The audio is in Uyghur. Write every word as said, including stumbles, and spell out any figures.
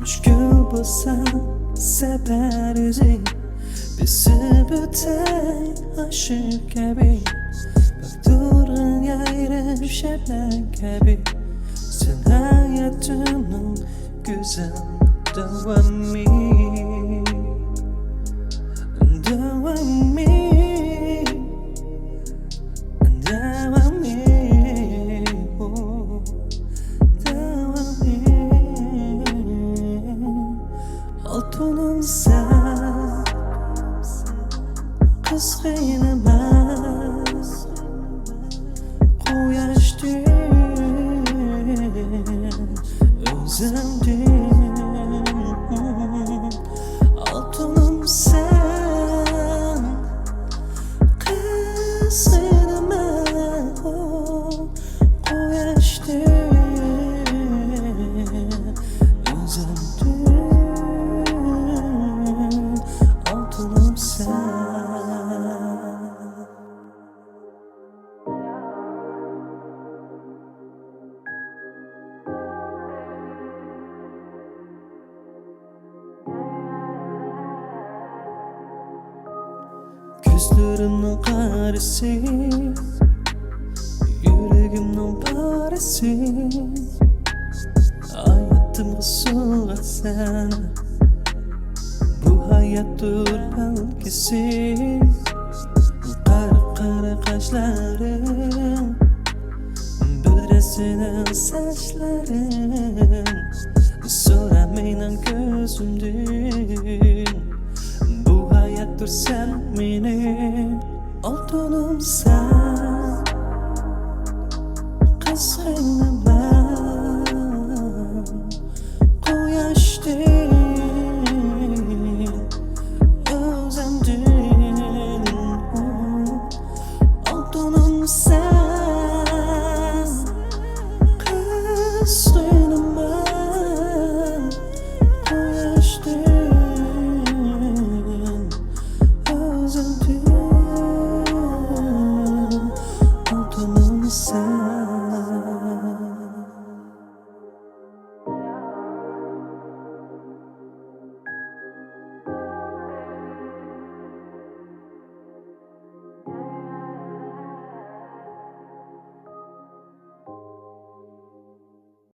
شۈكۈر بولسا سەپەر ئۆزى، بېسىپ ئۆتەي ئاشۇ كەبى، بىر تۇرغان يايرىپ شەبنەم كەبى. سەن ھاياتىمنىڭ گۈزەل داۋامى، داۋامى، داۋامى، داۋامى. ئالتۇنۇم سەن، قىزغىنىمەن قۇياشتىن، ئۆزۈمدىن. ئالتۇنۇم سەن، قىزغىنىمەن قۇياشتىن، ئۆزۈمدىن. ئالتۇنۇم سەن. كۆزلىرىمنىڭ قارىسى، يۈرىكىمنىڭ پارىسى، ھاياتىمغا سۇۋاتسەن. بۇ ھاياتتۇر بەلگىسى، قارا قارا قاشلىرىڭ، بۈدرەسىنىڭ ساچلىرىڭ، سورا مېنىڭ كۆزۈمدىن. بۇ ھاياتتۇر سەن